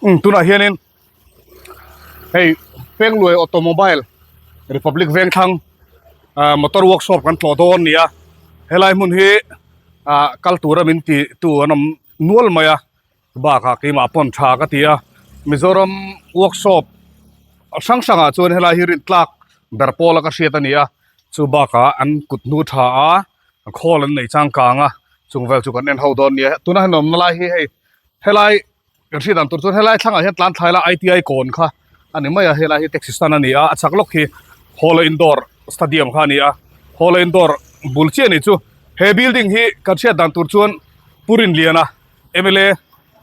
Umm tunah hianin hei Pengluai automobile Republic Vengthlang ah motor workshop kan tlawh dawn a ni a helai hmun hi ah kal tura min ti tu an awm nual mai a bakah keimah pawn tha ka ti a Mizoram workshop hrang hrangah chuan helai hi rin tlak ber pawla ka hriat a ni a chu bakah an kut hnu tha a khawl an nei changkang a chung vel chu kan en ho dawn a ni a tuna han awmna lai hi hei helai kan hriat dan tur chuan helai thlangah hian tlan thlai la I_T_I kawn kha a ni mai a helai hi taxi stand a ni a a chak lawk hi Hawla indoor stadium kha a ni a Hawla indoor bul chiah a nih chu he building hi kan hriat dan tur chuan Pu Rinliana M_L_A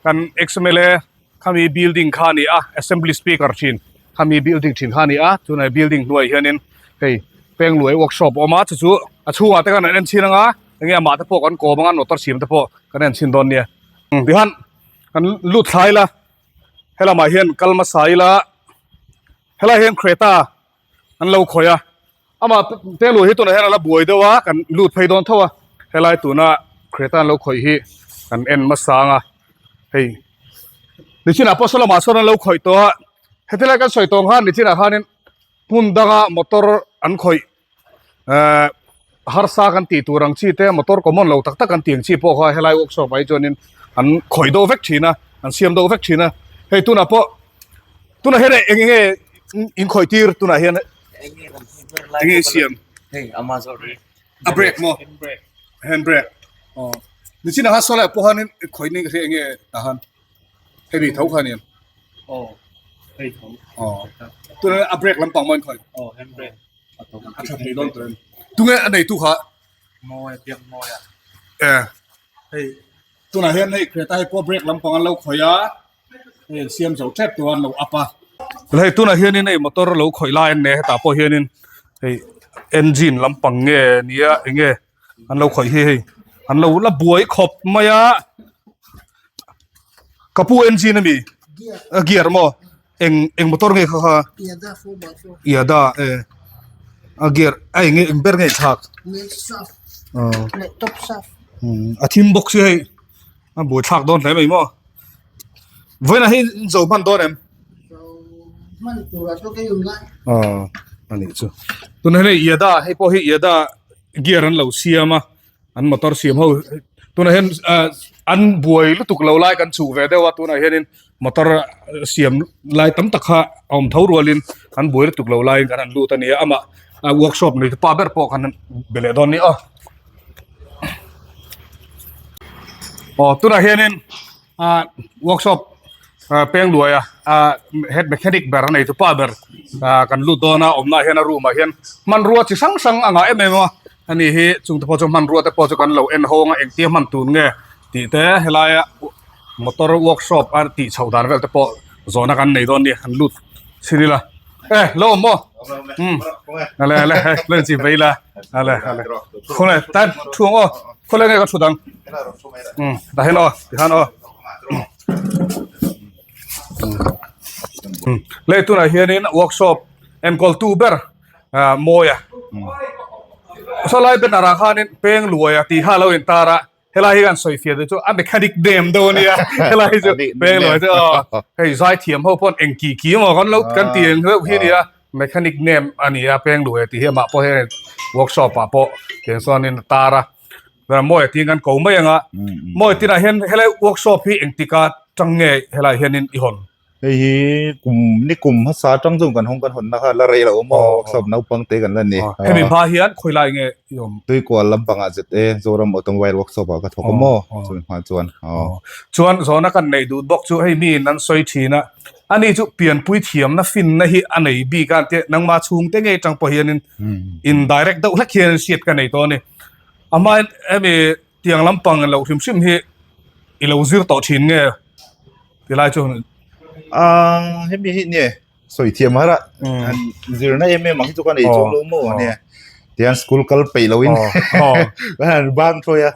kan ex M_L_A khami building kha a ni a assembly speaker thin khami building thin kha a ni a tunah building hnuaiah hianin hei Pengluai workshop a awm a chu chu a chhungah te khan an en chhin anga enge amah te pawh kan kawm anga motor siam te pawh kan en chhin dawn nia tihian kan lut thlai ila helamah hian kal hmasa ila helaiah hian Creta an lo khawih a amah Pengluai hi tunah hian a la buai deuh a kan lut phei dawn tho a helai tuna Creta an lo khawih hi kan en hmasa ang a hei nichinah pawh saw lamah sawn an lo khawih tawh a heti lai kan sawi tawng khan nichinah khanin hmun danga motor an khawih ehh harsa kan tih tur ang chi te motor common lo tak tak an tih ang chi pawh kha helai workshop ah hi chuanin an khawih deuh vek thin a an siam deuh vek thin a hei tunah pawh tunah hian eng enge in khawih tir tunah hian eng nge siam a brake maw hand brake aw nichinah khan saw lai pawh khanin khawih ning ka hria eng nge tah khan hemi tho kha aniang aw hei tho aw tunah a brake lampang maw in khawih aw hand brake a tha thei dawn tur a ni tunge a neitu kha mawi biak mawi a eh hei tunah hian hei Creta hei pawh brake lampang an lo khawih a hei an siam zo tep tur a an lo up a hei tunah hianin hei motor lo khawih lai an nei a hetah pawh hianin hei engine lampang nge nia eng nge an lo khawih hi hei an lo la buai khawp mai a ka pu engine ami a gear maw eng eng motor nge kha kha iada e a gear a eng nge eng ber nge thlak a thim bawk si hei a buai thlak dawn hle mai maw vawiinah hi in zo hman dawn em aw a nih chu tunah hian hei iada hei pawh hi iada gear an lo siam a an motor siam ho tunah hian ah an buai lutuk lo lai kan chhuh ve deuh a tunah hianin motor siam lai tam tak kha a awm tho rualin an buai lutuk lo laiin kan han lut a ni a amah workshop nei pa ber pawh khan be leh dawn a ni aw aw tunah hianin ah workshop ah peng luai a ah head mechanic ber a nei chu pa ber ah kan lut dawn a awmna ah hian a room ah hian hmanrua chi hrang hrang a ngah em em a ani hi chung te pawh chu hmanrua te pawh chu kan lo en hawng a engtia hman tur nge tih te helaia motor workshop a tih chhoh dan vel te pawh zawhna kan nei dawn a ni an lut chhin ila e lo awm maw umm ale ale hei lo inchih ve ila ale ale khawnge tan thu ang aw khawlai nge ka thu dang umm tah hian aw tikhan aw umm lei tunah hianin workshop enkawl tu ber ah mawia sawlai banner ah khanin peng luaia tih kha a lo intar a. Helai hi kan sawi fiah duh chu a mechanic name deuh a nia helai hi chu peng lo chu aw hei zai thiam ho pawn eng ki ki maw kan lo kan ti ang deuh hi a nia mechanic name a ni a peng luai tih hi amah pawh hian workshop ah pawh tiang chuanin a tar a mawi tiin kan ko mai ang a mawi tinah hian helai workshop hi engtika tang nge helai hianin i hawn. Hei hi kum ni kum hmasa atang chuan kan hawng kan hawnna kha la rei lo awm a workshop naupang te kan la ni. Hemi hma hian khawi lai nge i awm? Tuikual lampangah ZA Zoram Automobile Workshop ah ka thawk awm aw chumi hma chuan. Chuan zawhna kan neih duh bawk chu hei miin an sawi thin a, ani chu pianpui thiamna finna hi a nei bik a tia nangma chhungte ngei atang pawh hianin indirect deuh hlek hian hriat ka nei tawh a ni. A hmain hemi Tiang lampang lo hrim hrim hi i lo zir tawh thin nge tilai chu Ah hemi hi nge sawi thiam har a han zirna em em ang hi chu ka nei chuang lo maw ania tiang school kal peih lo in kan han bang thawi a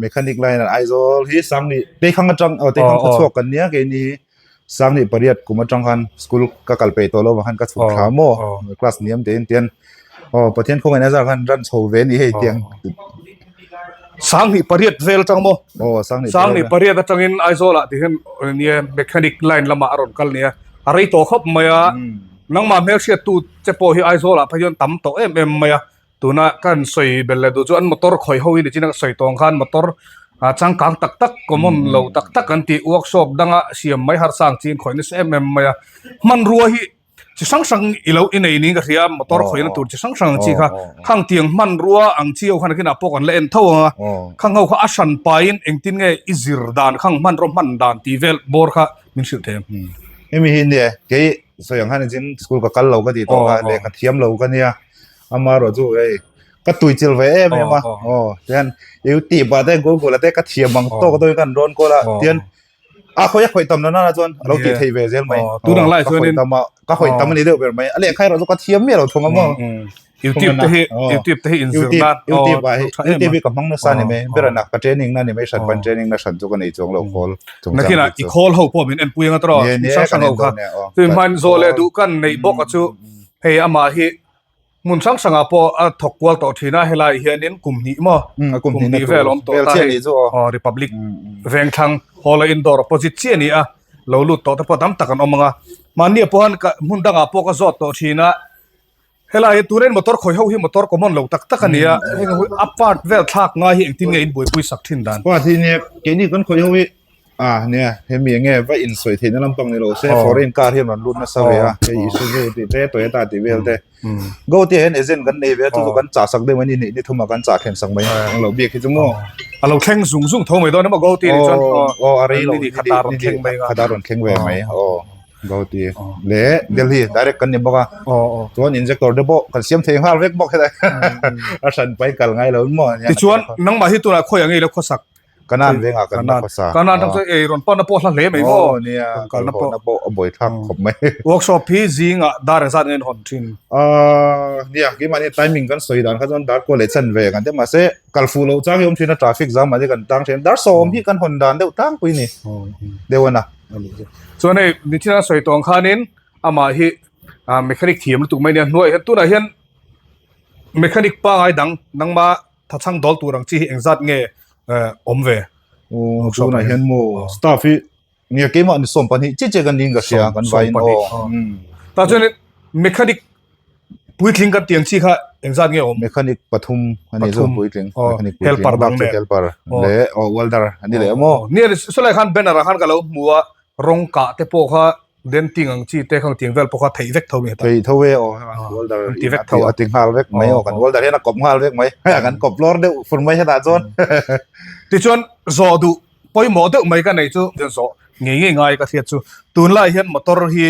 mechanic line ah Aizawl hi Sangni Teikhang atang aw Teikhang khawchhuak kan nia keini hi Sangni pariat kum atang khan school ka kal peih tawh lo vang khan ka chhuk thla maw class hniam te in tian aw Pathian khawngaihna zar khan run chho ve a ni hei tiang. 28 vel atang maw? Aw, 28. 28 atangin Aizawl ah ti hian nia mechanic line lamah a rawn kal nia. A rei tawh khawp mai a. Nangmah hmelhriattu che pawh hi Aizawl ah phei chuan tam tawh em em mai a. Tuna ka han sawi belh leh duh chu an motor khawih ho hi ni chin a ka sawi tawng khan motor changkang tak tak common lo tak tak an tih workshop danga siam mai harsa ang chiin khawih nasa em em mai a. Hmanrua hi chi hrang hrang i lo i nei niin ka hria motor khawihna tur chi hrang hrang ang chi kha khang tiang hmanrua ang chi ho khan kinah pawh kan la en tho ang a khang ho kha a hran pahin engtin nge i zir dan khang hmanraw hman dan tih vel bawr kha min hrilh thei em. Hemi hi nia kei sawi ang khan engtin school ka kal lo ka tih tawh kha lehkha thiam lo ka nia amarawh chu hei ka tuichilh ve em em a aw tihian youtube ah te google ah te ka thiam ang tawk deuhin ka han rawn kawl a tihian a khawi a khawih tam na nana chuan a lo tih theih ve zel mai tun ang lai chuan in ka khawih tam ani deuh ber mai a lehkha erawh chu ka thiam miah lo thung a maw youtube te hi youtube te hi in zir nan youtube ah hi youtube hi ka hmang nasa ni mai ber ana ka training na ni mai hran pan training na hran chu ka nei chuang lo khawl nakina i khawl ho pawh min en pui anga tawh hrang hrang ho kha tui hman zawh leh duh kan neih bawk a chu hei amah hi Hmun hrang hrangah pawh a thawk kual tawh thin a, helaiah hianin kum hnih maw? Kum hnih vel awm tawh ta hei. Aw Republic Vengthlang Hall a indoor opposite chiah a ni a, lo lut tawh te pawh tam tak an awm ang a. Mahni pawh han hmun dangah pawh ka zawt tawh thin a, helai hi turin motor khawi ho hi motor common lo tak tak a ni a, heng ho hi a part vel thlak ngai hi engtin nge in buaipui sak thin dan? Part hi nia keini kan khawi ho hi Ah nia hemi enge va insawi theihna lampang ni lo se foreign car hian rawn lut nasa ve a hei Isuzu tih te Toyota tih vel te Go tih ah hian agent kan nei ve a chu chu kan chah sak deuh mai ni ni thum ah kan chah thlen sak mai ang lo biak hi chu maw a lo thleng zung zung tho mai dawn emaw Go tih ni chuan aw a rei lo ni khat a rawn thleng mai khat a rawn thleng ve mai aw Go tih leh Delhi direct kan ni bawk a chuan injector te pawh kan siam thei nghal vek bawk helai a hran pai kal ngai lo maw tichuan nangmah hi tunah khawi ang ei lo khawsak Kanan vengah kan la khawsa. Kanan atang chuan ei rawn panna pawh hla hle mai maw? Aw nia, kalna pawh na pawh a buai thlak khawp mai. Workshop hi zingah dar engzat nge in hawn thin? Ahh nia, keimahni timing kan sawi dan kha chuan dar kual leh chan ve kan ti mahse kal fuh loh chang hi awm thin a traffic zam mahni kan tang thin dar sawm hi kan hawn dan deuh tlangpui ni deuh a na. Chuan hei nichina sawi tawh ang khanin amah hi mechanic thiam lutuk mai nia hnuaiah hian tunah hian mechanic pangai dang nangma Thachhang dawl tur ang chi hi engzat nge awm ve? Aw tunah hian maw staff hi nge keimah ni 12 chiah chiah kan niin ka hria kan vaiin aw. Tah chuan mechanic puitling kan tih ang chi kha engzat nge awm? Mechanic pathum a ni chu puitling mechanic puitling helper dang nen helper leh aw welder a ni leh maw? Nia sawlai khan banner ah khan ka lo hmu a rawng kah te pawh kha denting ang chi te khang tiang vel pawh kha theih vek tho mai thei tho e aw welder ti vek tho a ti nghal vek mai aw kan welder hian a kawp nghal vek mai kan kawp lawr deuh fur mai hetah chuan tichuan zawh duh pawimawh deuh mai ka nei chu zawh ngei ngei ngai ka hriat chu tunlai hian motor hi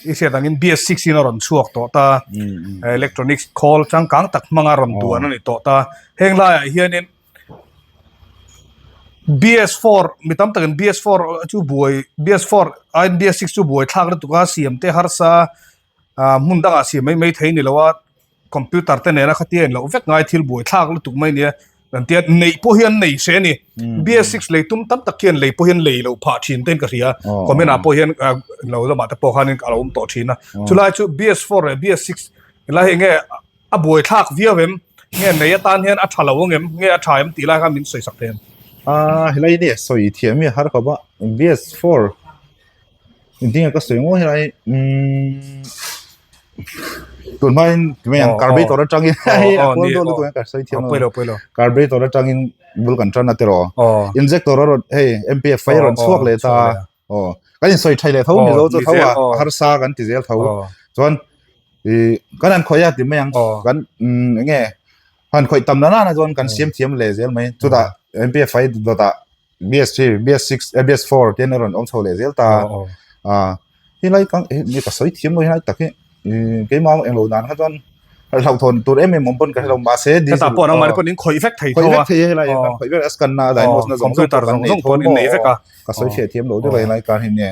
i hriat angin BS6 in a rawn chhuak tawh ta electronics khawl changkang tak hmanga rawn duan a ni tawh ta heng laiah hianin BS4 mi tam takin BS4 chu buai BS4 aiin BS6 chu buai thlak lutuk a siam te harsa ah hmun dangah siam mai mai thei ni lo a computer te nena khatia in loh vek ngai thil buai thlak lutuk mai nia kan tia neih pawh hian nei hre a ni BS6 lei tum tam tak hian lei pawh hian lei loh phah thin ten ka hria comment ah pawh hian lo lamah te pawh khanin a lo awm tawh thin a chulai chu BS4 leh BS6 helai hi enge A buai thlak viau em? Nge nei atan hian a tha lo ang em? Nge a tha em tih lai khan min sawi sak thei em? A helai ni sawi thiam hi a har khawp a, BS4 engtin nge ka sawi ngaw helai umm tun hmain tunge ang carburetor atangin hei a kual dawn lutuk ka sawi thiam lo carburetor atangin bul kan tan a tiraw injector a rawn hei MPF fai a rawn chhuak leh ta aw kan insawi thai leh tho mizo chu tho a harsa kan ti zel tho chuan i kan han khawih a ti mai ang kan enge han khawih tam na na chuan kan siam thiam leh zel mai chutah MPF ai dawtah BS3 BS6 BS4 te an rawn awm chho leh zel ta a helai kan ni ka sawi thiam lo helai tak hi keimah englo dan kha chuan hlauhthawn tur em em awm pawn ka hrelo mahse hetah pawh nangmah pawn in khawih vek thei tho a khawih vek thei a helai kan khawih vek a scan na diagnose na zawng zawng computer zawng zawng pawn in nei vek a ka sawi fiah thiam lo deuh a helai kar hi nia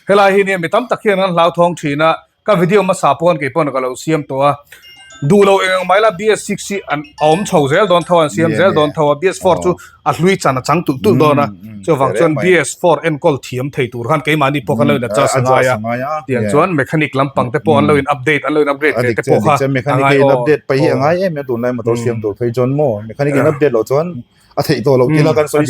helai hi nia mi tam tak hian an hlauthawng thin a ka video hmasa pawn kei pawn ka lo siam tawh a. Duh lo eng ang mai la BS6 hi an a awm chho zel dawn tho a, an siam zel dawn tho a, BS4 chu a hlui chan a chang tulh tulh dawn a, chuvang chuan BS4 enkawl thiam thei tur khan keimahni pawh khan lo in adjust a ngai a, tiang chuan mechanic lampang te pawh an lo in update an lo in upgrade ve te pawh kha a ngai aw. Update paih hi a ngai em em a tunlai motor siam tur phei chuan maw mechanic in update loh chuan a theih tawh loh tila kan sawi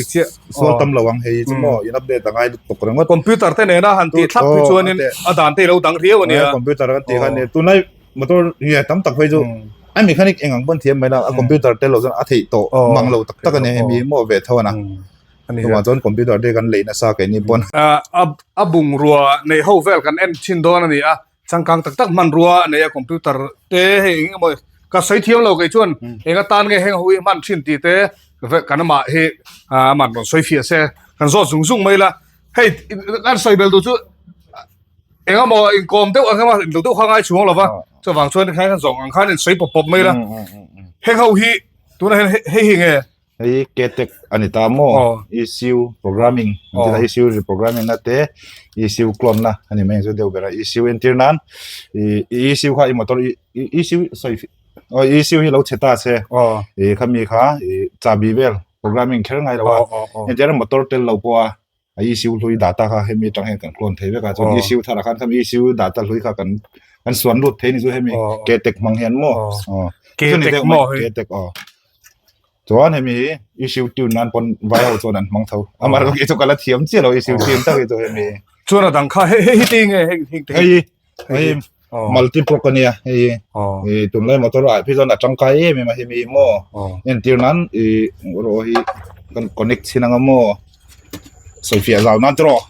sual tam lo ang hei chu maw in update a ngai lutuk ringawt. Computer te nena han tih thlap hi chuanin a dan te i lo dang riau a nia. Computer kan tih khan tunlai motor nge tam tak phei chu a mechanic eng ang pawn thiam mai la a computer tel loh chuan a theih tawh mang lo tak tak a ni hemi maw ve tho a na chuvang chuan computer te kan lei nasa keini pawn. A bungrua nei ho vel kan en thin dawn a ni a changkang tak tak hmanrua a nei a computer te hei eng emaw ka sawi thiam lo kei chuan eng atan nge heng ho hi hman thin tih te kan amah hi aman rawn sawi fiah se kan zawt zung zung mai la hei kan sawi bel duh chu eng emaw inkawm deuh ang emaw inlo deuh kha ngai chhuang lova chuvang chuan khan kan zawng ang khan in sawi pawp pawp mai la heng ho hi tunah hian hei hi nge hei ketek ani ta maw ECU programming an ti ECU reprogramming na te ECU clone na ani mai chu deuh ber a ECU entir nan ECU kha i motor ECU sawi ECU hi lo chhe ta se i khami kha i chabi vel programming kher ngai lo a entir motor tel lo pawh a a ECU hlui data kha hemi atang hian kan clone thei vek a chuan ECU thar ah khan khami ECU data hlui kha kan kan suan lut thei ni chu hemi K-tech hmang hian maw aw K-tech maw hei K-tech aw chuan hemi hi ECU tune nan pawn vai ho chuan an hmang tho amah erawh chu ka la thiam chiah lo ECU tune tak hi chu hemi chuan a dang kha hei hei hi ti nge hei hei hei hei multi prok ania hei i tunlai motor ah phei chuan a tangkai em em a hemi maw entir nan i rawh hi kan connect chhin anga maw sawifiah zau nan tawh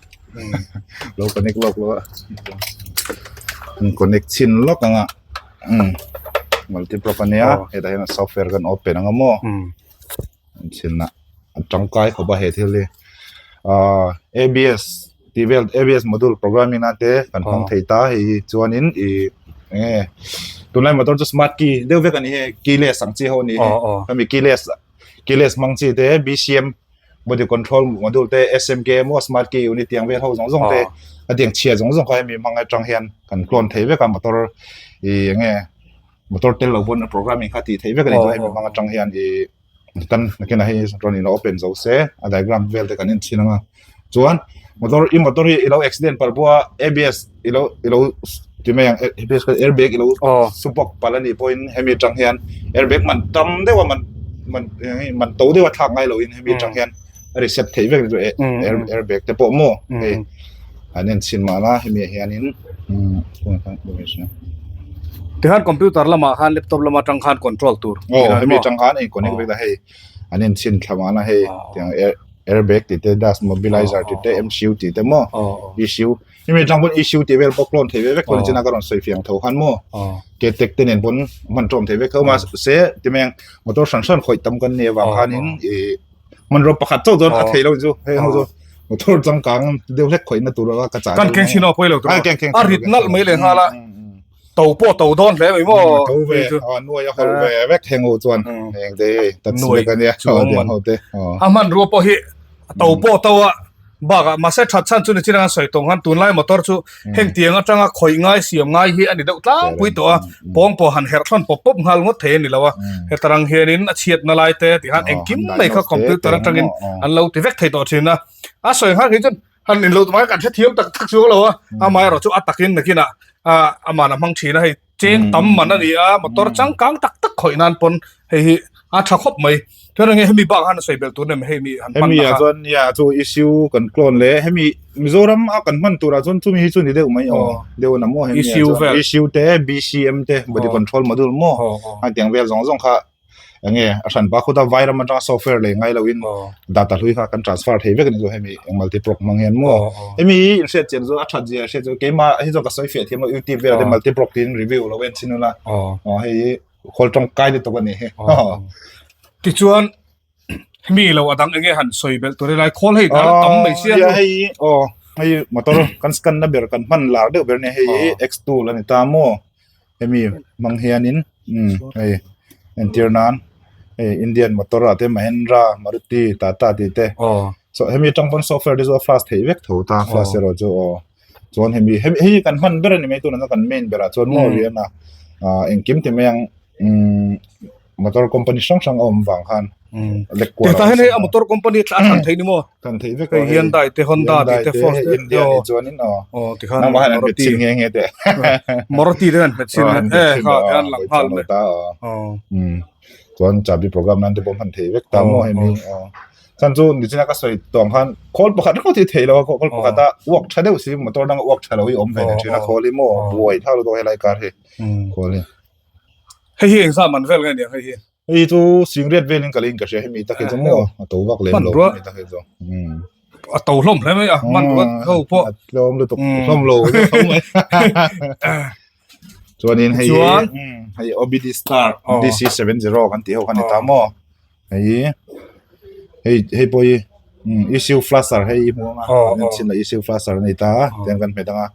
lo connect lawk lo a kan connect chhin lawk anga umm multi prok ania hetah hian software kan open anga maw. Chhinna a tangkai khawp a he thil hi ahh abs tih vel abs module programming nan te kan hmang thei ta hei hi chuanin ih eng nge tunlai motor chu smart key deuh vek a ni hei keyless ang chi ho a ni hei hemi keyless keyless hmang chi te bcm body control module te smk emaw smart key unit tiang vel ho zawng zawng te a tiang chhia zawng zawng kha hemi hmang atang hian kan clone thei vek a motor ih eng nge. Motor tel lo pawn programming kha tih theih vek a ni chuan hemi hmang atang hian ih kan nakinah hei rawn in open zo se a diagram vel te kan en thin ang a chuan motor i motor hi i lo accident palh pawh a abs i lo i lo ti mai ang abs kha airbag i lo su bawk palh a nih pawhin hemi atang hian airbag man tam deuh a man man man to deuh a thlak ngai loin hemi atang hian a reset theih vek chu airbag te pawh maw hei an en chhin mahna hemi ah hianin Tikhan computer lamah khan laptop lam atang khan control tur aw hemi atang khan a in connect vek a hei an en chhin thla mahna hei tiang airbag tih te dust mobilizer tih te M_C_U tih te maw E_C_U hemi atang pawn E_C_U tih vel pawh clone thei ve vek pawn chin a ka rawn sawi fiang tho khan maw ketek te nen pawn hman tawm thei vek tho mahse timeng motor hran hran khawih tam kan nih avang khanin ih hmanraw pakhat chauh chuan a thei lo chu hei ho chu motor changkang deuh hlek khawih na tur a ka chah kan keng chin aw pawi lo tur a rit nalh mai leh nghal a to pawh to dawn hle mai maw to ve a nuai a hawlh ve vek heng ho chuan heng te hei tat vek ania chuang ho te a hmanrua pawh hi to pawh to a Bakah mahse that chhan chu ni chin anga sawi tawng khan tunlai motor chu heng tiang atanga khawih ngai siam ngai hi a ni deuh tlangpui tawh a, pawng pawh han herh thlawn pawp pawp nghal ngawt thei a ni lo a, hetarang hianin a chhiatna lai te tih khan engkim mai kha computer atangin an lo ti vek thei tawh thin a, a sawi nghal hi chuan han inlo mai kan hrethiam tak tak chuang lo a, amaherawh chu a takin nakinah aman a hmang thin a hei. Cheng tam man a ni a, motor changkang tak tak khawih nan pawn hei hi a tha khawp mai. Chuan enge hemi bak han sawi belh tur nem hei mi han hman Hemi ah chuan ya chu issue kan clone leh hemi Mizoram a kan hman turah chuan chumi hi chu ni deuh mai aw deuh na maw hemi ah chuan issue te BCM te body control module maw a tiang vel zawng zawng kha enge a hran pa khuta vairam atanga software lei ngai loin data hlui kha kan transfer thei vek a ni chu hemi eng multi prog hmang hian maw hemi hi in hriat chian chu a that zia hriat chu keimah hi chu ka sawi fiah thiam lo youtube vel te multi prog tiin review lo en chin ula aw hei hi khawl tangkai lutuk a ni hi tichuan hemi lo a dang enge han sawi belh tur helai khawl hei dal tam mai sia ya hei aw hei motor kan scan na ber kan hman lar deuh ber ni hei x tool a ni ta maw hemi hmang hianin umm hei entir nan hei Indian motor ah te Mahindra Maruti Tata tih te so hemi atang pawn software te chu a flash theih vek tho ta flash erawh chu aw chuan hemi hemi hei kan hman ber a ni mai tunah chuan kan main berah chuan maw rian a ah engkim ti mai ang. Motor company hrang hrang a awm vang khan lek kual Tah hian hei a motor company a thlan theih ni maw? Thlan theih vek hei Hyundai te Honda tih te Ford te India ni chuanin aw. Aw tikhan Nangmah hian an hmet chin nghe nghe teh. Maruti te an hmet chin e kha te an lang nghal mai. Aw. Chuan chabi program nan te pawh hman theih vek ta maw hei mi aw. Chuan chu nichina ka sawi tawng khan khawl pakhat ringawt hi theih lo a khawl pakhat a uak tha deuh si motor danga uak tha lo hi awm ve leh thin a khawl hi maw buai thlak lutuk helai kar hi khawl hi. Hei hi engzah man vel nge nia hei hi? Hei chu singriat velin ka lin ka hria hemi tak hi chu maw a to vak lem lo hemi tak hi chu. A to hlawm hle mai a man ruat ho pawh. A tlawm lutuk hlawm lo tho mai. Chuanin hei hei OBD star DC70 kan tih ho kha ni ta maw. Hei hei hei pawh hi issue flasher hei i hmu ang a kan chhin a issue flasher a ni ta a tiang kan hmet ang a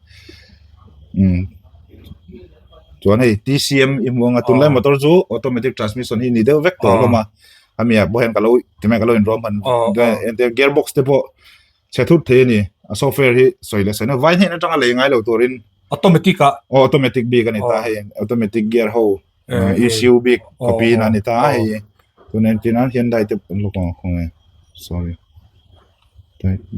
chuan hei T_C_M i hmu ang a tunlai motor chu automatic transmission hi ni deuh vek tawh hlawm a ami ah pawh hian ka lo timai ka lo inruam hman entir gearbox te pawh chhe thut thei a ni a software hi sawi leh sawi na vai hnen atanga lei ngai lo turin automatic a aw automatic bik a ni ta hei automatic gear ho ECU bik copy na ni ta hei tun entir nan Hyundai te an lawk ang khawnge sorry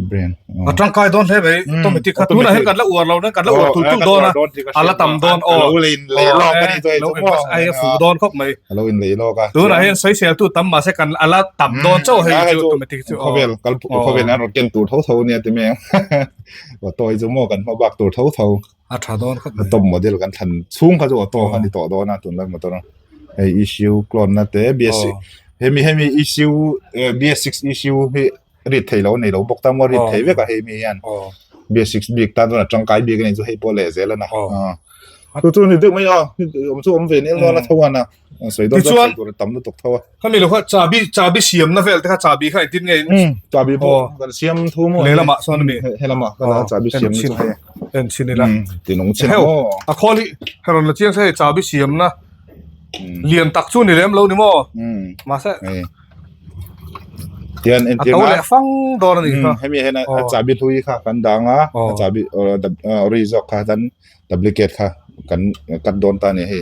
brand a tangkai dawn hle mai automatic kha tunah hian kan la uar lo na kan la uar tul tul dawn a a la tam dawn aw lo in lei lawk a ni chu ai a fuh dawn khawp mai a lo in lei lawk a tunah hian sawisel tu tam mahse kan a la tam dawn chauh hei chu automatic chu khawvel kal khawvel an rawn ken tur tho tho nia ti mai ang auto hi chu maw kan hma bak tur tho tho a tha dawn khawp mai top model kan thlan chhung kha chu auto kha ni tawh dawn a tunlai motor hei issue clone na te BS hemi hemi issue BS6 issue hi rit thei lo nei lo bawk ta maw rit thei vek a hei mi hian BS6 bik tan chuan a tangkai bik a ni chu hei pawh leh zel a na chu chu ni deuh mai a awm chu awm ve nel nual a tho a na sawi dawn chuan sawi tur a tam lutuk tho a khami lo kha chabi chabi siam na vel te kha chabi kha engtin nge chabi pawh kan siam thu maw lehlamah sawn ami helamah kan chabi siam na chu hei en chin ila tinung chin a khawl hi heron la chiang se hei chabi siam na lian tak chu ni lem lo ni maw mahse Tian a to leh fang dawn a nih kha. Hemi hian a chabi hlui kha kan dang a, a chabi ri zawk kha tan duplicate kha kan cut dawn ta a ni hei.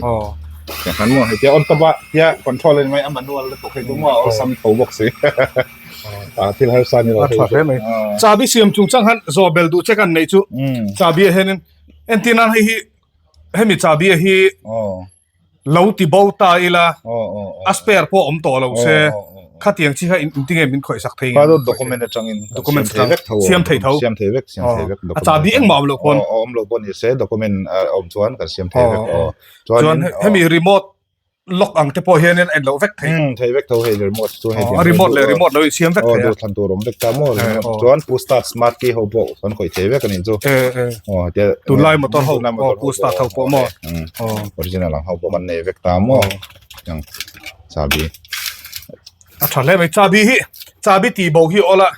Tiang khan maw hei tia on top ah tia control a ni mai a manual lutuk hei chu maw a awlsam tho bawk si. A thil harsa ni lo hei. A tha hle mai. Chabi siam chungchang khan zawh bel duh che kan neih chu chabi ah hianin entir nan hei hi hemi chabi ah hi Lo ti bo ta ila a spare pawh awm tawh lo se khatiang chi kha inti nge min khawih sak thei nge document atangin document siam thei vek tho siam thei tho siam thei vek siam thei vek a chabi engmah awm lo pawn awm lo pawn ni se document awm chuan kan siam thei vek aw chuan hemi remote lock ang te pawh hian en lo vek thei thei vek tho hei remote chu hei a remote leh remote lo in siam vek thei a thlan tur awm vek ta maw remote chuan push start smart key ho pawh kan khawih thei vek ani chu aw tunlai motor ho push start ho pawh maw Original ang ho pawh kan nei vek ta maw ang chabi a tha hle mai chabi hi chabi tih bo hi awla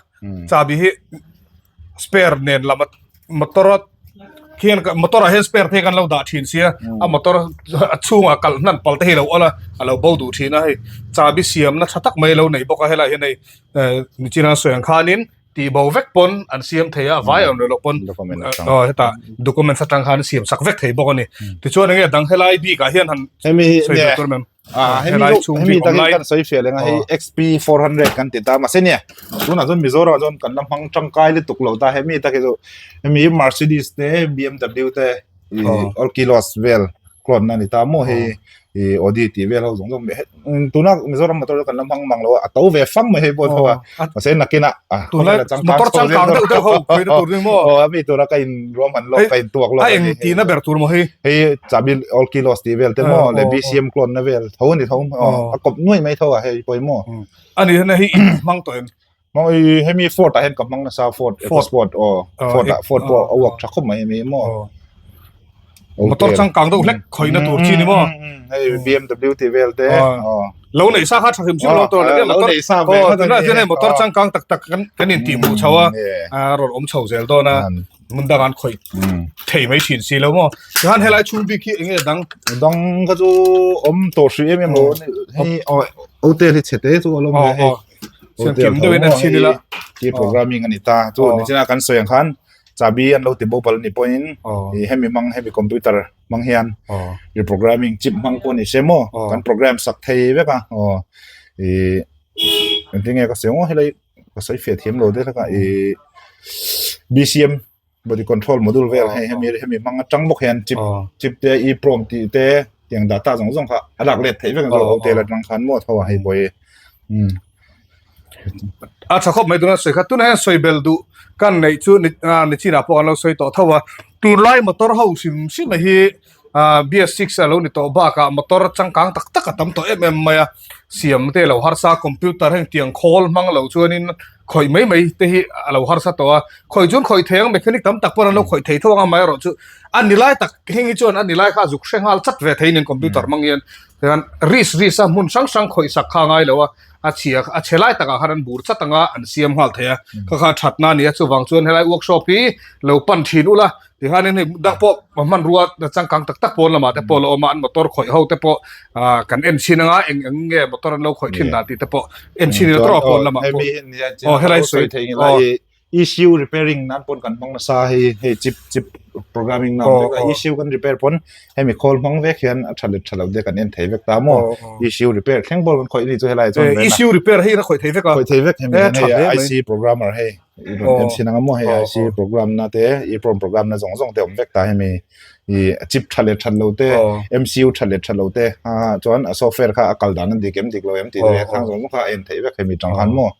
chabi hi spare nen lama motor a khian motor ah hian spare te kan lo dah thin sia a motor a chhungah kalh hnan pal te hi lo awla a lo bo duh thin a hei chabi siamna tha tak mai lo nei bawk a helai hian hei nichina sawi ang khanin tih bo vek pawn an siam thei a vai awm lo pawn aw heta documents atang khan siam sak vek thei bawk ani tichuan enge dang helai bik ah hian han hemi hi ne tur mem a hemi hemi tak kan sawi fiah lenga hei XP 400 kan ti ta mahse nia tunah chuan Mizoram ah chuan kan la hmang tangkai lutuk lo ta hemi tak hi chu hemi Mercedes te BMW te all kilos vel clone a ni ta maw hei i Audi tih vel ho zawng zawng tuna Mizoram motor kan la hmang mang lo a a to ve fang mai hei pawh tho a mahse nakin ah a tunlai motor changkang deuh deuh ho khawih na tur ni maw aw ami tura ka in ruahman lawk ka in tuak lawk a eng tihna ber tur maw hei hei chabi all kilos tih vel te maw leh BCM clone na vel tho a ni tho a kawp nuai mai tho a hei pawimawh ani hei in hmang tawh em Hmang hemi Ford ah hian ka hmang nasa Ford EcoSport aw Ford ah Ford pawh a work tha khawp mai hemi maw motor changkang deuh hlek khawihna tur chi ni maw hei BMW tih vel te aw lo neih sa kha tha hrim hrim lo tur lo neih sa ve kha tunah chuan hei motor changkang tak tak kan kan in tih hmuh chho a a rawn awm chho zel dawn a hmun dang an khawih thei mai thin si lo maw tikhan helai chhung bik hi enge dang dang kha chu awm tawh hrih em em lo hei hotel hi chhe te chu a lawm ve hei Siam kim deuhin an chhin ila. Ki programming ani ta. Chu ni china kan sawi ang khan. Chabi an lo ti bo palh a nih pawhin ih hemi hmang hemi computer hmang hian reprogramming chip hmang pawh ni se maw kan program sak thei vek a aw ih engtin nge ka sawi ang helai ka sawi fiah thiam lo deuh hlek a ih B_C_M body control module vel hei hemi hemi hmang atang bawk hian chip chip te eprom tih te tiang data zawng zawng kha a lak let theih vek ang hotel atang khan maw tho a hei pawh hi umm. A tha khawp mai tuna sawi kha tunah hian sawi bel duh kan neih chu ni ah nichinah pawh an lo sawi tawh tho a tunlai motor ho hrim hrim a hi ah BS six a lo ni tawh bakah motor changkang tak tak a tam tawh em em mai a siam te lo harsa computer heng tiang khawl hmang lo chuanin khawih mai mai te hi a lo harsa tawh a khawih chuan khawih thei ang mechanic tam tak pawh an lo khawih thei tho ang a amaherawh chu a ni lai tak heng hi chuan a ni lai kha zuk hre nghal chat ve thei nen computer hmang hian tichuan risk risk a hmun hrang hrang khawih sak kha a ngai lo a. A chhia a chhe lai takah khan an bur chat anga an siam nghal thei a kha kha thatna a ni a chuvang chuan helai workshop hi lo pan thin ula tihianin hei dang pawh hmanrua changkang tak tak pawn lamah te pawh a la awm a an motor khawih ho te pawh ah kan en chhin anga eng eng nge motor an lo khawih thin dan tih te pawh en chhin ila tawh a pawn lamah pawh aw helai sawi aw. ECU repairing nan pawn kan hmang nasa hei hei chip chip programming nan vek a ECU kan repair pawn hemi khawl hmang vek hian a tha let tha lo te kan en thei vek ta maw ECU repair thleng pawh kan khawih ni chu helai chuan ECU repair hei a khawih thei vek a khawih thei vek hemi hei IC programmer hei rawn en chhin anga maw hei IC program na te EEPROM program na zawng zawng te awm vek ta hemi i chip tha leh that lo te MCU tha leh that lo te a chuan a software kha a kal dan an dik em dik lo em tih te khang zawng zawng kha a en theih vek hemi tang khan maw.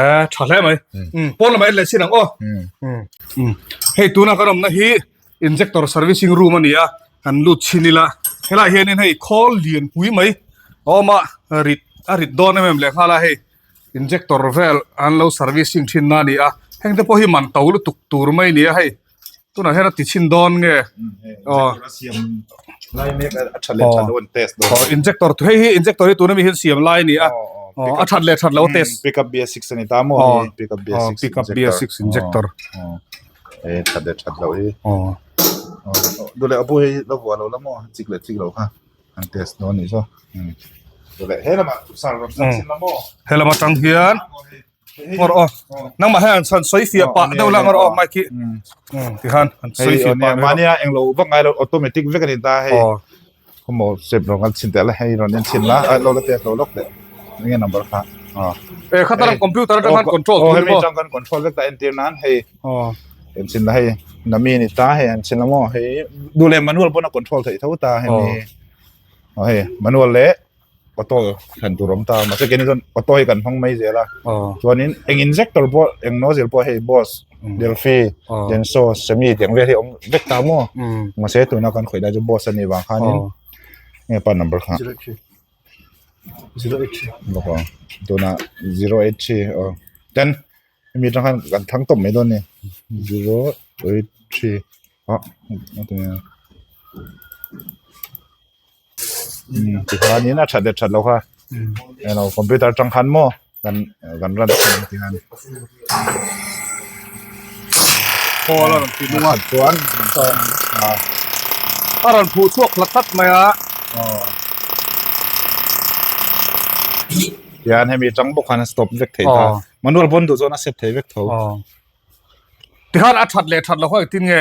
Eh, tha hle mai. Um, pawn lamah en leh chin ang aw. Um. Um. Hei tuna kan awmna hi injector servicing room a ni a, kan lut chhin ila. Helai hianin hei khawl lian pui mai a awm a, rit a rit dawn em em leh nghal a hei injector vel an lo servicing thin na a ni a. Heng te pawh hi man to lutuk tur mai a ni a hei. Tunah hian a ti chhin dawn nge? Aw. Lai mek a tha leh tha lo an test dawn. Aw injector hei hi injector hi tuna mi hian siam lai a ni a. Aw a that leh that lo test. Pick up BS6 a ni ta maw hei pick up BS6 pick up BS6 injector. Hei that leh that lo hi. Aw. Duh leh apu hei lo vuah lo la maw chik leh chik lo kha an test dawn nih chu. Duh leh he lamah sar rawn san chhin la maw. He lam atang hian Ngawr aw. Nangmah hian an sawi fiah pah deuh la ngawr aw mic hi. Tikhan an sawi fiah pah deuh. Mahnia englo vak ngai lo automatic vek a ni ta hei. Khaw step rawn kan chhin teh la hei rawn en chhin la a lo la test lo lawk teh. Enge number kha. E kha talang computer atang khan control tur ni maw. Hemi atang khan control vek ta entir nan hei. En chhin la hei nami ni ta hei an chhin la maw hei duh leh manual pawn a control theih tho ta hemi. Hei manual leh auto thlan tur awm ta mahse keini chuan auto hi kan hmang mai zel a chuanin eng injector pawh eng nozzle pawh hei boss delphi denso semi tih ang vel hi a awm vek ta maw mahse tuna kan khawih lai chu boss a nih vang khanin nge pa number kha bawk a tunah 083 aw ten hemi atang khan kan thlang tawp mai dawn a ni 083 ah Tikhanin a that leh that loh kha eng lo computer atang khan maw kan kan run thin ang tikhan Khawl a rawn ti nung a chuan a rawn phuh chhuak hlat hlat mai a tihian hemi atang bawk khan a stop vek thei ta manual pawn duh chuan a set thei vek tho. Tikhan a that leh that lo kha engtin nge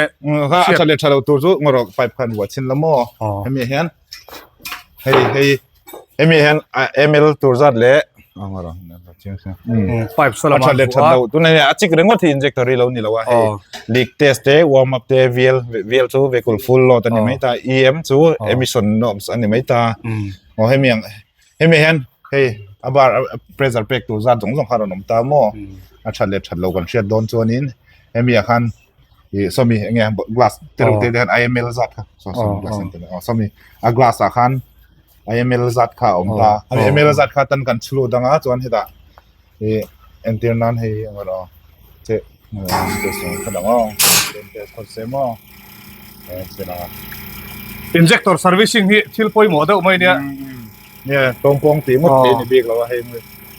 kha a that leh that lo tur chu ngawrh pipe khan vuah chhin la maw hemi ah hian hei hei hemi ah hian ml tur zat leh pipe saw lama a that leh that lo tunah hian a chik ringawt hi injector hi lo ni lo a hei leak test te warm up te VL VL chu vehicle full load a ni mai ta EM chu emission norms a ni mai ta aw hemi ang Hemi hian hei a bar pressure pek tur zat zawng zawng kha a rawn awm ta maw a that leh that lo kan hriat dawn chuanin hemi ah khan ih sawmi eng nge glass te reuh te te khan I_M_L zat kha saw saw glass an ti leh aw sawmi a glass ah khan I_M_L zat kha a awm ta a M_L zat kha tan kan chhu lut anga chuan hetah ih entir nan hei eng emaw che Injector servicing hi thil pawimawh deuh mai nia. Nia tawngpawng tih ngawt thei ni bik lo a hei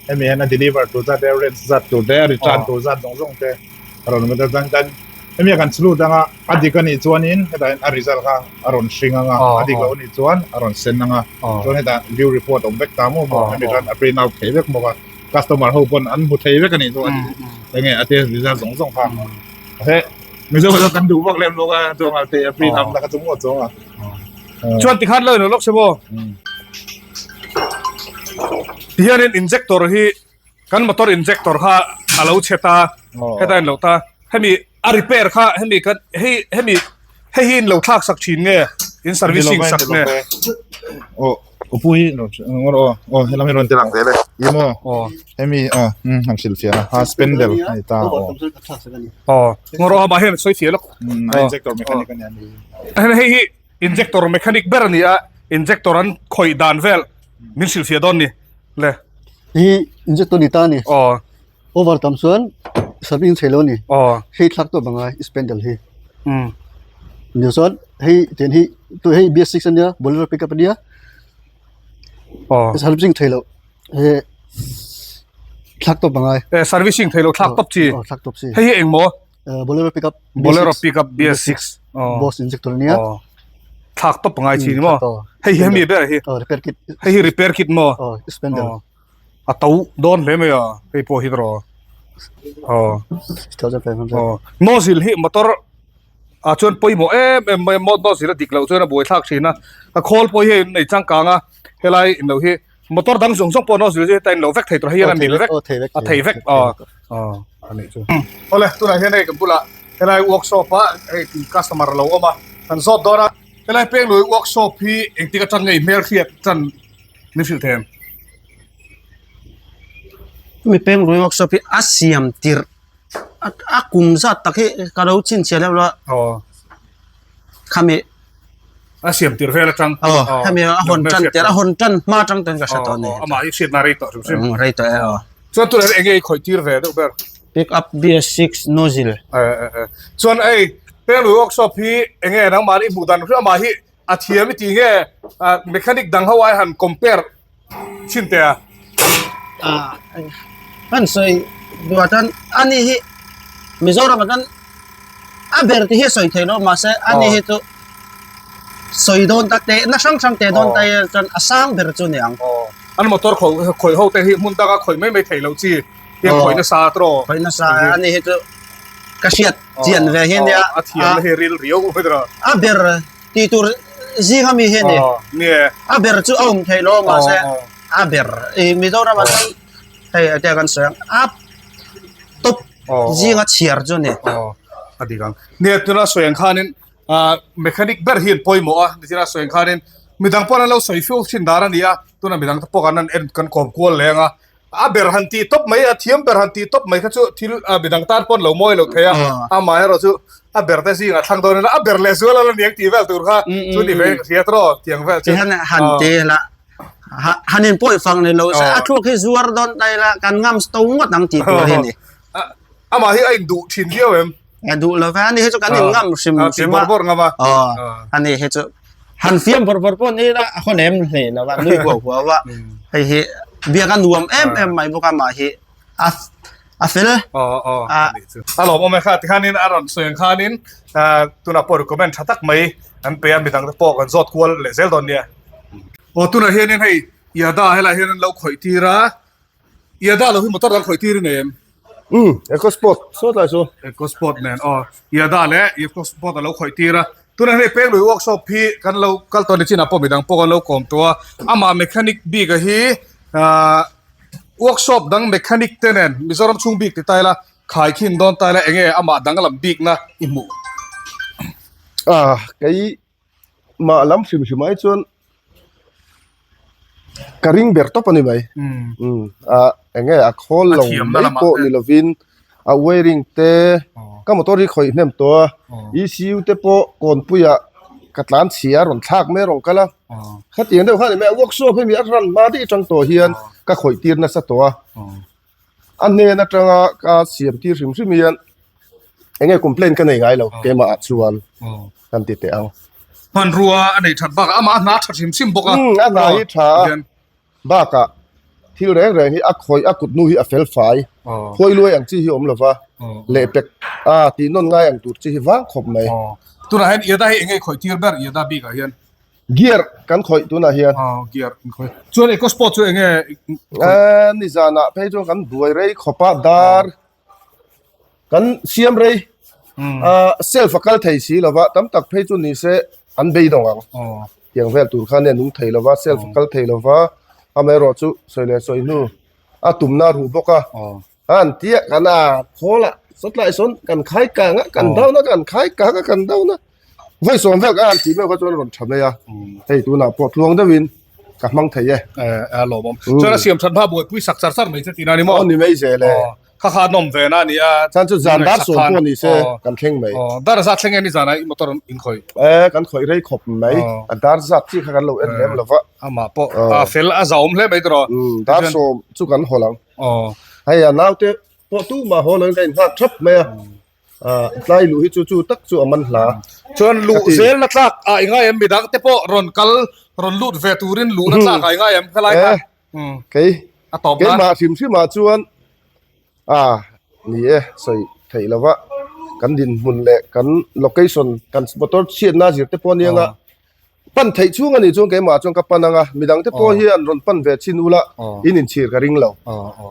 hemi hian a deliver tur zat te range zat tur te a return tur zat zawng zawng te a rawn awm a chuan chuan hemi a kan chhlut anga a dik a nih chuanin hetah hian a result kha a rawn hring anga a dik loh a nih chuan a rawn sen anga chuan hetah view report awm vek ta maw maw hemi chuan a print out thei vek bawk a. Customer ho pawn an hmu thei vek a nih chu enge a test result zawng zawng kha. He Mizo ka kan duh vak lem lo a chuang a te a free nam la ka chung chuang a. Chuan tikhan lo in lok se mo. Tihianin injector hi kan motor injector kha a lo chhe ta heta in lo ta hemi a repair kha hemi kan hei hemi hei hi in lo thlak sak thin nge in servicing sak nge aw upu hi lo ngor aw aw helam hi rawn ti lang zel e i maw aw hemi aw um han hrilh fiah a ha spindle a ni ta aw aw ngor aw amah hian sawi fiah lawk injector mechanic a ni a hei hi injector mechanic ber a ni a injector an khawih dan vel min hrilh fiah dawn ni le hi injector ni ta ni aw over tam chuan serving thei lo ni aw hei thlak tawp angai spindle hi um ni chuan hei tian hi tu hei BS6 ania bolero pickup ania aw servicing thei lo he thlak tawp angai eh servicing thei lo thlak tawp chi aw thlak tawp chi hei hi engmaw Bolero pickup Bolero pickup BS6 aw boss injector ania aw thlak tawp angai chi ni maw hei hi hemi ber hi aw repair kit hei hi repair kit maw aw spindle aw a to dawn hle mai a hei pawh hi tawh aw 6500 aw nozzle hi motor ah chuan pawimawh em em mai a nozzle a dik loh chuan a buaithlak thin a a khawl pawh hi a innei changkang a helai inlo hi Motor dang zawng zawng pawh an zir zir ta in lo vek thei tur hei hian a mil vek a thei vek aw aw a nih chu. Awle tunah hian hei kan bulah helai workshop ah hei customer a lo awm a kan zawt dawn a helai Penglui workshop hi engtik atang nge i hmelhriat tan min hrilh thei em? Hemi Penglui workshop hi a siam tirh a kum zat tak hi ka lo chhinchhiah deuh lo a aw. Khami a siam tir vel atang aw hemi a hawn tan tir a hawn tan hma atang ten ka hre tawh ni amah hi hriatna rei tawh hrim hrim rei tawh e aw chuan tunah enge i khawih tir ve deuh ber pick up BS6 nozzle chuan ei Penglui workshop hi enge nangmah ni hmuh dan hrim amah hi a thiam i ti nge mechanic dang ho ai han compare chhin teh a kan sawi duh tan ani hi Mizoram ah tan a ber te hi a sawi thei lo mahse ani hi chu sawi dawn ta teh na hrang hrang teh dawn ta hi chuan a sang ber chu a ni ang an motor khawih ho te hi hmun danga khawih mai mai thei loh chi hian khawih nasa tawh khawih nasa ani hi chu ka hriat chian ve hi nia a thiam na hi ril riau mai tawh a ber tih tur zing ami hi a ni a ber chu a awm thei lo mahse a ber i Mizoram ah chuan hei tia kan sawi ang a top zinga chhiar chu a ni a dik ang nia tuna sawi ang khanin mechanic ber hi an pawimawh a nichina sawi ang khanin midang pawh an lo sawi fo thin dar a ni a tuna midang te pawh kan han en kan kawm kual leng a A ber han tih tawp mai, a thiam ber han tih tawp mai kha chu thil midang tan pawn lo mawi lo thei a, amaherawh chu a ber te zingah thlang dawn ila a ber leh zual a la niang tih vel tur kha chu ni ve ka hria tawh tiang vel chu. Tihian han ti la han in pawih fang ni lo se a thluak hi zuar dawn ta ila kan ngam to ngawt ang tih tur hi a ni. Amah hi a induh thin viau em? A duh lo ve, ani hi chu kan in ngam hrim hrim a. Bawr bawr ngam a. Aw, ani hi chu han fiam bawr bawr pawh ni ila a haw lem hle lo a, nui huau huau a. Hei hi biak a nuam em em mai bawk a mah hi a a fel. Aw aw anih chu. A lawmawm e kha tikhanin a rawn sawi ang khanin tunah pawh recommend tha tak mai an pe a midang te pawh kan zawt kual leh zel dawn nia. Aw tunah hianin hei Yada helaiah hian an lo khawih tir a, Yada lo hi motor dang khawih tir i nei em? Umm, EcoSport sawt lai chu. EcoSport nen aw, Yada leh EcoSport a lo khawih tir a. Tunah hei Penglui workshop hi kan lo kal tawh ni chinah pawh midang pawh kan lo kawm tawh a. Amah mechanic bik a hi ahh workshop dang mechanic te nen Mizoram chhung bik ti ta ila khaikhin dawn ta ila enge amah danglam bikna i hmuh? Ah, kei mah lam hrim hrim ai chuan ka ring ber tawp a ni mai a eng nge a khawl lo mai pawh ni lovin a wiring te ka motor hi khawih hnem tawh a E_C_U te pawh kawnpuiah ka tlan chhia a rawn thlak mai a rawn kal a khatiang deuh khan a ni mai a workshop hemi a ran hma daih atang tawh hian ka khawih tir nasa tawh a. A hnen atanga ka siam tir hrim hrim hian eng nge complaint ka nei ngai lo keimah ah chuan kan ti teh ang. Hmanrua a nei that bakah amah a hna tha hrim hrim bawk a. Umm a hna hi tha a bakah thil reng reng hi a khawih a kut hnu hi a fel fai khawi luai ang chi hi a awm lova lehpek a tih nawn ngai ang tur chi hi vang khawp mai. Tunah hian Iada hi eng nge khawih tir ber Iada bikah hian? Gear kan khawih tunah hian. Aw gear kan khawih. Chuan EcoSport chu enge? Eh nizanah phei chuan kan buai rei khawp a dar kan siam rei. Self a kal thei si lova tam tak phei chu ni se an beidawng ang. Tiang vel tur khan a nung thei lova self a kal thei lova amaherawh chu sawi leh sawi hnu a tumna a ruh bawk a. An tia kan a khawl a sawtlai sawn kan khai kang a kan down a kan khai kang a kan down a vawi sawm vel ka han tih meuh kha chuan a rawn tha mai a hei tunah pawh tluang deuhin ka hmang thei e. A lawmawm. Chuan a siam that hma buaipui sak char char mai che tihna a ni maw? Aw ni mai zel e. Kha kha nawm ve na a ni a. Chuan chu zan dar sawm pawh ni se kan thleng mai. Dar zat thleng e ni zanah i motor in khawih? E kan khawih rei khawp mai. A dar zat chi kha kan lo en lem lo va. Amah pawh a fel a zahawm hle mai tawh. Dar sawm chu kan haw lang. Aw. Hei a naute pawh tumah haw loin ka inghak thap mai a. Ah tlai luh hi chu chu tak chu a man hla. Chuan luh zel na tlak ah i ngai em midang te pawh rawn kal rawn lut ve turin luh na tlak ah i ngai em khalai kha. Kei a tawp nan. Keimah hrim hrim ah chuan ah ni e sawi theih lova kan dinhmun leh kan location kan motor chhiatna zir te pawh aniang a. Pan theih chhung a nih chuan keimah chuan ka pan ang a, midang te pawh hian rawn pan ve chin ula in inchhir ka ring lo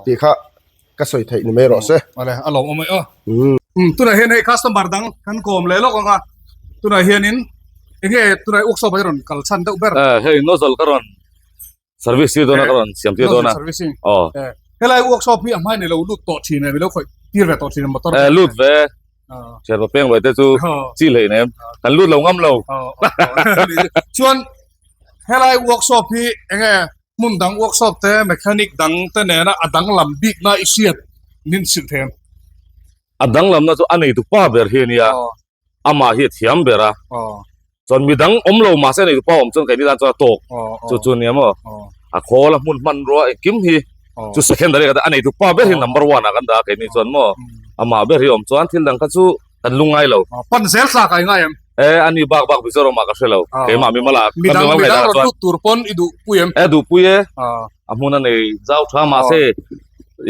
tih kha ka sawi theih ni mai rawh se. Awle a lawm awm e aw. Tunah hian hei customer dang kan kawm leh lawk ang a, tunah hianin enge tunah workshop ah hi rawn kal chhan deuh ber. Hei nozzle ka rawn service tir dawn a ka rawn siam tir dawn a. Servicing. Aw. Helai workshop hi a hmai nei lo lut tawh thin e, mi lo khawih tir ve tawh thin motor. Eh lut ve. Thian peng ve te chu chi hlei nem. Kan lut lo ngam lo. Chuan helai workshop hi enge hmun dang workshop te mechanic dang te nena a danglam bik na i hriat min hrilh them. A danglam na chu a nei tu pa ber hi ania. Amah hi a thiam ber a. Chuan midang awm lo mahse nei pa awm chuan keini tan chuan a tawk chu chu nia maw a khawl a hmun hmanrua engkim hi chu secondary ka a neitu pa ber hi number one ah kan dah a keini chuan maw amah ber hi awm chuan thil dang kha chu kan lungngai lo pan zel tlak a i ngai em e ani bak bak Mizoram ah ka hre lo keimah mimal ah midang midang rawn lut tur pawn i duh pui em e duh pui e a hmun a nei zau tha mahse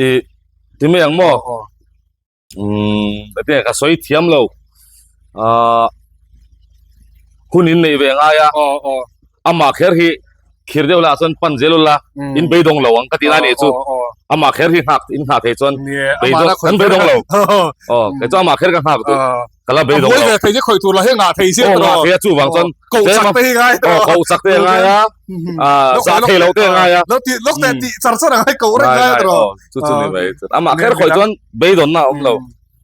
i ti mai ang maw Umm enge ka sawi thiam lo ahh hun in neih ve ngai a amah kher hi khir deuh lah chuan pan zel ula in beidawng lo ang ka tih lai nih chu amah kher hi nghak in nghah thei chuan beidawng kan beidawng lo aw kei chu amah kher ka nghak duh ka la beidawng lo aw nghah thei a chuvang chuan Koh chak te hi ngai aw koh chak te ngai a ah zah thei lo te ngai a lo ti lok te ti char char ngai koh reng ngai tro chu chu ni mai amah kher khawih chuan beidawnna a awm lo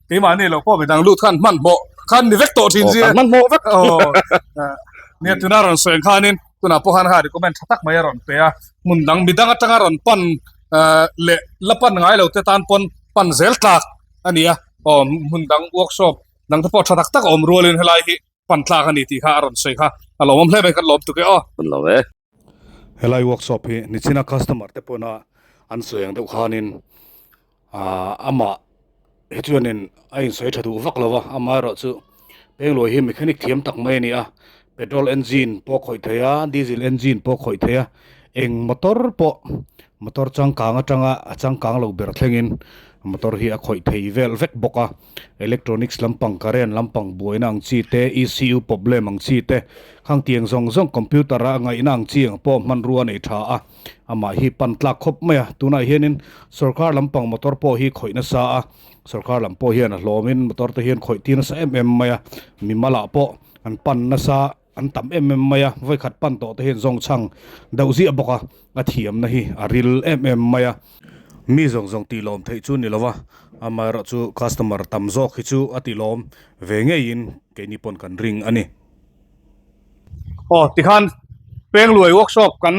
keimah ni lo pawh midang lut khan hmanhmawh khan ni vek tawh thin zia hmanhmawh vek aw nia tuna rawn sawi khanin tunah pawh khan kha recommend tha tak mai a rawn pe a hmun dang midang atanga rawn pan leh la pan ngai lo te tan pawn pan zel tlak a ni a aw hmun dang workshop dang te pawh tha tak tak a awm rualin helai hi pan tlak a ni tih kha a rawn sawi kha a lawmawm hle mai kan lawm tuk e aw. Kan lo e. Helai workshop hi nichina customer te pawhna an sawi ang deuh khanin ahh amah hi chuanin a insawi tha duh vak lo va amaherawh chu Pengluai hi mechanic thiam tak mai a ni a petrol engine pawh khawih thei a diesel engine pawh khawih thei a eng motor pawh motor changkang atanga a changkang lo ber thlengin motor hi a khawih thei vel vek bawk a. Electronics lampang current lampang buaina ang chi te, ECU problem ang chi te, khang tiang zawng zawng computer a ngaihna ang chi ang pawh hmanrua a nei tha a, amah hi pan tlak khawp mai a, tunah hianin sorkar lampang motor pawh hi khawih nasa a, sorkar lam pawh hian a hlawmin motor te hian khawih tir nasa em em mai a, mimal ah pawh an pan nasa. An tam em em mai a, vawikhat pan tawh te hian zawng chhang deuh ziah bawk a, a thiamna hi a ril em em mai a. Mi zawng zawng tih lawm theih chu ni lo va, amaherawh chu customer tam zawk hi chu a tih lawm ve ngeiin keini pawn kan ring a ni. Aw tikhan Pengluai workshop kan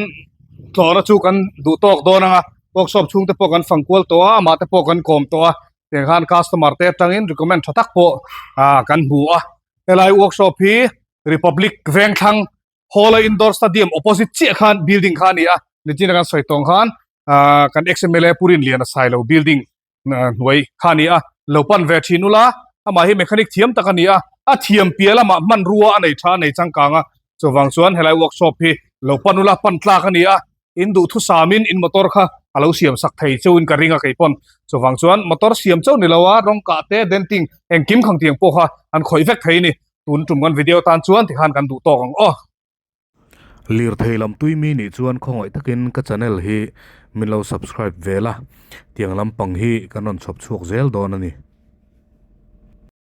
tlawhna chu kan duh tawk dawn ang a, workshop chhungte pawh kan fang kual tawh a, amah te pawh kan kawm tawh a, tiang khan customer te atangin recommend tha tak pawh kan hmu a. Helai workshop hi Republic Vengthlang Hall a Indoor Stadium opposite chiah khan building kha a ni a, nichina kan sawi tawng khan ah kan ex mla Pu Rinliana Sailo building hnuai kha a ni a, lo pan ve thin ula, amah hi mechanic thiam tak a ni a, a thiam piah lamah hmanrua a nei tha a nei changkang a, chuvang chuan helai workshop hi lo pan ula pan tlak a ni a. In duh thusamin in motor kha a lo siam sak thei chauhin ka ring a kei pawn. Chuvang chuan motor siam chauh ni lo a, rawng kah te, denting engkim khang tiang pawh kha an khawih vek thei a ni. Tun tum kan video tan chuan tikhan kan duh tawk ang aw. Lirthei lam tui mi nih chuan khawngaih takin ka channel hi min lo subscribe ve la, tiang lampang hi kan rawn chhawp chhuak zel dawn a ni.